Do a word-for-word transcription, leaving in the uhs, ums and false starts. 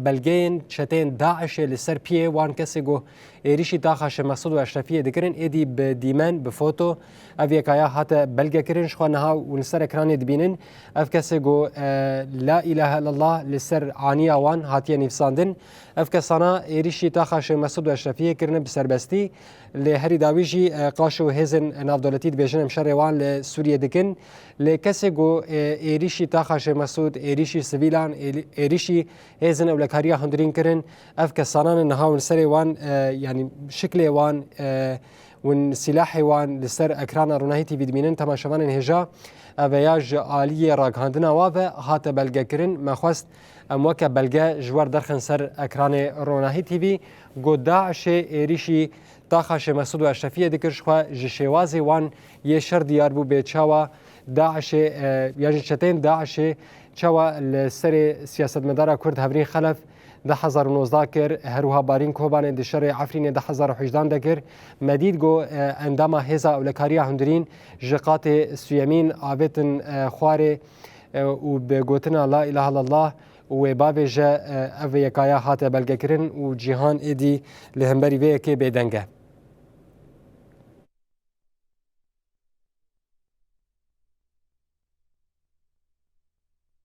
belgeyên çeteyên DAIŞ'ê li ser piyê wan kesê ku êrîşî taxa Şêx Mesûd û Eşrefiyê dikirin, êdî bi dîmen, bi foto ev yekaya hate belgekirin. Ji xwe niha hûn li ser ekranê dibînin. Ev kesê ku, e, La ilahe illallah li ser aniya wan hatiye nivîsandin. Ev kesana êrîşî taxa Şêx Mesûd û Eşrefiyê kirine bi serbestî. Lê herî dawî jî, e, qaşo hêzên navdewletî dibêjin em şerê wan li Sûriyê dikin. Lê kesê ku, e, êrîşî taxa Şêx Mesûd, êrîşî sivîlan, êrî-, êrîşî hêzên ewlekariya hundirîn kirin, ev kesana ne niha hûn serê wan, e, yanî şiklê wan, e, hûn sîlahê wan li ser ekrana Ronahî T V dibînin, temaşevanên hêja. Ev ya ji aliyê ragihandina wa ve hate belgekirin. Me xwest em weke belge ji we derxin ser ekranê Ronahî T V. Got DAIŞ'ê êrîşî taxa Şêx Mesûd û Eşrefiyê dikir, ji xwe ji şêwazê wan yê şer diyar bû bê çawa DAIŞ'ê, e, ya jî çeteyên DAIŞ'ê çawa li serê siyasetmedara Kurd Hevrîn Xelef du hezar û nozdeh kir, her wiha Barîn Kobanê di şerê Efrînê du hezar û hejdan de kir. Me dît ku, e, endama hêza ewlekariya hundirîn ji qatê suyemîn avêtin, e, xwarê, e, û bi gotina La ilahe illallah û wê bavêje, e, ev yekaya hate belgekirin û cîhan êdî li hemberî vê yekê bêdeng e.